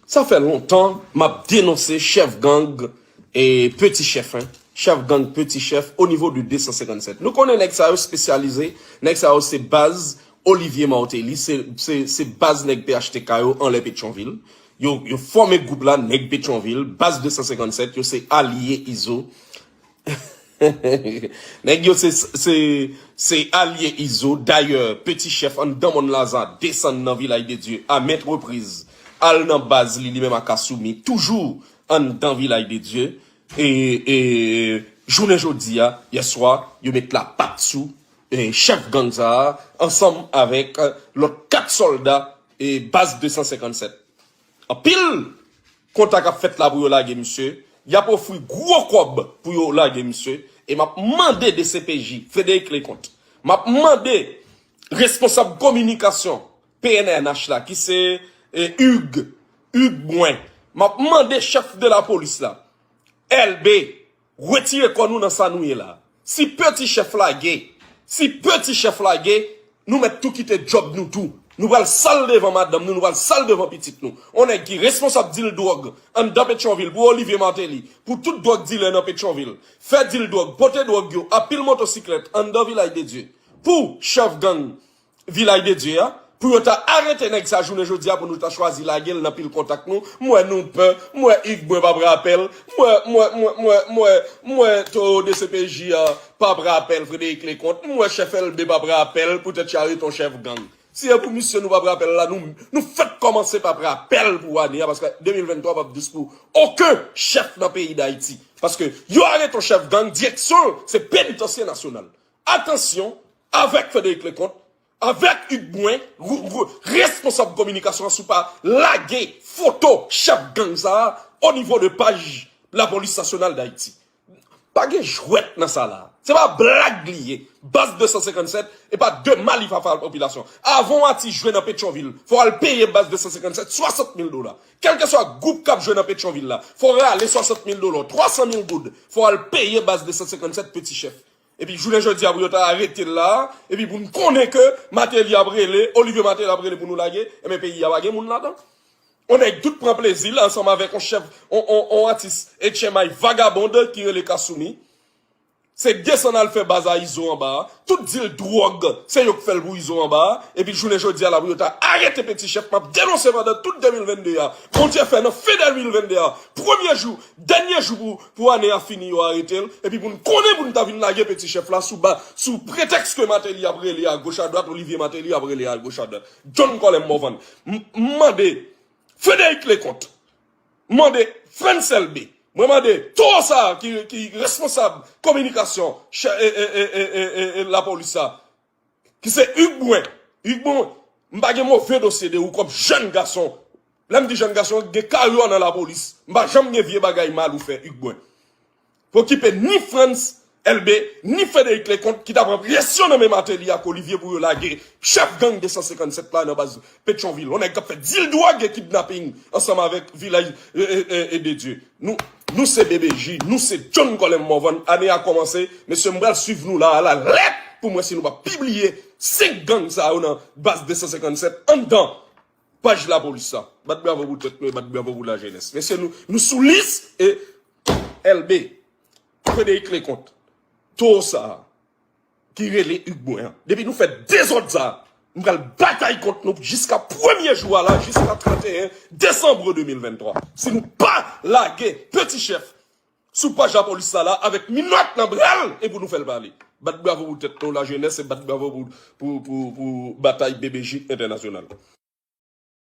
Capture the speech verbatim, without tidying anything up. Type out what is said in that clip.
Sa fè lontan m ap denonse chèf gang e peti chèf, hein. Chèf gang peti chèf o nivo de de san senkann sèt. Nou konnen nèg sa yo espesyalize, nèg sa yo se baz Olivier Martelly, se, se, se baz nèg P H T K yo anlè Petyonvil. Yo, yo fòme gwoup la, nèg Petyonvil, baz de san senkann sèt, yo se alye Izo. Nèg yo se, se, se alye Izo. Dayè, peti chèf anndan Mòn Laza desann nan Vilaj de Dye a mèt repriz, al nan baz li, li menm ak Assoumi, toujou anndan Vilaj de Dye. E, e jounen jodi a, yèswa, yo met lapat sou e, chèf gang sa a, ansanm avèk e, lòt kat sòlda e, baz de san senkann sèt. Anpil kontak ap fèt la pou yo lage misye. Y ap ofri gwo kòb pou yo lage misye. E m ap mande D C P J, Frédéric Leconte, m ap mande responsab kominikasyon P N N H la, ki se e, Hugues, Hugues Brun, m ap mande chèf de lapolis la, L B, retire kò nou nan sa nou ye la. Si peti chèf lage, si peti chèf lage, nou mèt tou kite djòb nou tou. Nou pral sal devan madanm nou, nou pral sal devan pitit nou. On nèg ki responsab dil dwòg anndan Petyonvil pou Olivier Martelly, pou tout dwòg dilè nan Petyonvil, fè dil dwòg, pote dwòg yo, a pil motosiklèt anndan Vilaj de Dye, pou chèf gang Vilaj de Dye a, pou yo ta arete nèg sa jounen jodi a, pou nou ta chwazi lage l nan pil kontak nou. M wè nou pè, m wè Hugues Brun p ap rapèl, m wè, m wè, m wè, m wè, m wè, m wè towo D C P J a p ap rapèl Frédéric Leconte, m wè chèf L B p ap rapèl, poutèt yo arete yon chèf gang. Si e pou misye nou p ap rapèl la, nou, nou fèk kòmanse p ap rapèl pou ane a, paske de mil venntwa p ap dous pou okenn chèf nan peyi Dayiti. Paske yo arete yon chèf gang, direksyon l se Penitansye Nasyonal. Atansyon avèk Frédéric Leconte, avèk Hugues Brun, responsab kominikasyon an, si w pa lage foto chèf gang sa a o nivo de paj Lapolis Nasyonal Dayiti. Pa gen jwèt nan sa la. Se pa blag li ye. Baz de san senkann sèt, e pa de mal li fè a fè a popilasyon. Avan yon atis jwe nan Petyonvil, fò w al peye baz de san senkann sèt swasant mil dola. Kèlkeswa gwoup k ap jwe nan Petyonvil la, fò w rale swasant mil dola, twa san mil goud, fò w al peye baz de san senkann sèt peti chèf. Epi jounen jodi a pou yo ta arete l la, epi pou n konnen ke Martelly ap rele, Olivier Martelly ap rele pou nou lage, enben peyi a pa gen moun ladan. On nèg tout pran plezi l ansanm avèk on chèf, on, on, on atis H M I vagabond ki rele Kassoumi. Se desann al fè baz a Izo anba a. Tout dil dwòg, se yo k fè l pou Izo anba a. Epi jounen jodi a la pou yo ta arete peti chèf, m ap denonse pandan tout de mil vennde a. Bondye fè nan fen de mil vennde a, premye jou, dènye jou pou, pou ane a fini, yo arete l. Epi pou n konnen pou n ta vin lage peti chèf la sou ba, sou pretèks ke Martelly ap rele a goch a dwat, Olivier Martelly ap rele a goch a dwat. John Colem Morvan. M, m mande Frédéric Leconte, mande Frantz Elbé, mwen mande towo sa a ki, ki responsab kominikasyon chè, e, e, lapolis sa, ki se Hugues Brun. Hugues Brun, m pa gen move dosye de ou kòm jèn gason. Lè m di jèn gason, gen karyè w nan lapolis. M pa janm gen vye bagay mal ou fè, Hugues Brun. Pou okipe ni Frantz Elbé, ni Frédéric Leconte ki ta pran presyon nan men Martelly ak Olivier pou yo lage chèf gang de san senkann sèt la nan baz Petyonvil. On nèg k ap fè dil dwòg e kidnaping ansanm avèk Vilaj, e, e, e, e de Dye. Nou, nou se B B J, nou se John Colem Morvan. Ane a kòmanse, mesye, m pral swiv nou la, a la lèt pou m wè si nou p ap pibliye senk gang sa yo nan baz de san senkann sèt anndan paj lapolis sa. Bat bravo pou tèt nou e bat bravo pou lajenès. Mesye, nou, nou sou lis e Elbé, Frédéric Leconte, towo sa a ki rele Hugues Brun an. Depi nou fè dezòd sa a, m pral batay kont nou jiska premye jou a la, jiska trannteyen desanm de mil venntwa. Si nou pa lage peti chèf sou paj lapolis sa la avèk minòt nan bra l e pou nou fè l pale. Bat bravo pou tèt nou, lajenès, e bat bravo pou, pou, pou, pou batay B B J entènasyonal.